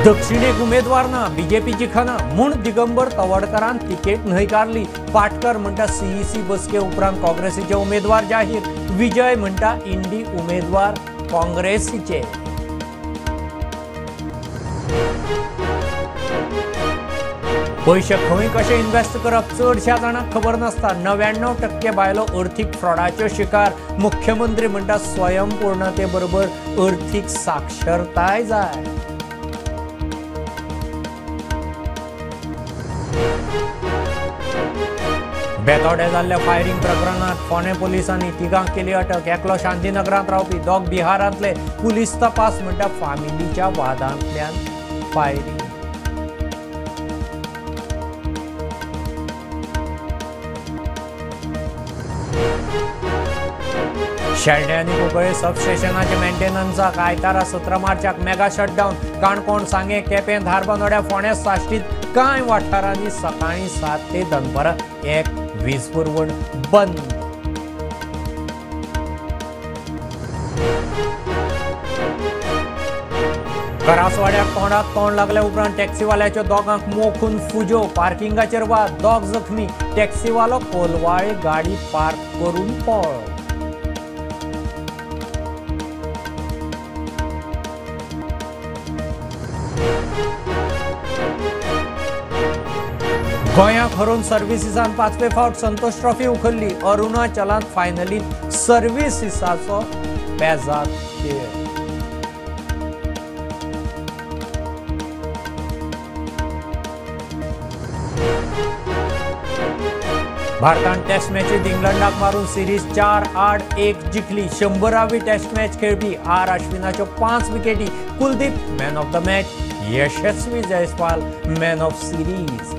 दक्षिणेक उमेदवार ना, बीजेपीची खना म्हूण दिगंबर तवडकरान तिकेट न्हयकारली। पाटकर म्हणटा सीईसी बसके उपरांत काँग्रेसीचे उमेदवार जाहीर। विजय म्हणटा इंडी उमेदवार काँग्रेसीचे। पयशे खंय कशे इन्व्हेस्ट करप चडश्या जाणांक खबर नासता। 99% बायलो अर्थीक फ्रॉडाच्यो शिकार। मुख्यमंत्री म्हणटा स्वयंपूर्णते बरोबर अर्थीक साक्षरताय जाय। बेतोडे जाल्ल्या फायरिंग प्रकरणांत फोंडें पोलिसांनी तिगांक केली अटक। एकलो शांतीनगरांत रावपी, दोग बिहारांतले। पुलीस तपास म्हणटा फामिलीच्या वादांतल्यान फायरिंग। शेल्डें आनी कुंकळे सबस्टेशनाचे मेंटेनन्साक आयतारा 17 मार्चाक मेगा शटडावन। काणकोण, सांगें, केपें, धारबांदोड्या, फोंडें, साश्टीत कांय वाठारांनी सकाळीं 7 ते दनपारां 1 वीज पुरवण बंद। करासवाड्याक तोंडाक तोंड लागल्या उपरांत टॅक्सीवाल्याच्यो दोगांक मोखून फुज्यो। पार्किंगाचेर वाद, दोग जखमी। टॅक्सीवालो कोलवाळे गाडी पार्क करून पळ्ळो। गोंयाक हरोवन सर्विसीसान 5वे फावट संतोष ट्रॉफी उखल्ली। अरुणाचलांत फायनलींत सर्विसीसाचो पेजाद खेळ। भारतान टेस्ट मॅचीत इंग्लंडाक मारून सिरीज 4-1 जिखली। 100वी टेस्ट मॅच खेळपी आर अश्विनाच्यो 5 विकेटी। Kuldeep man of the match, Yashasvi Jaiswal man of series.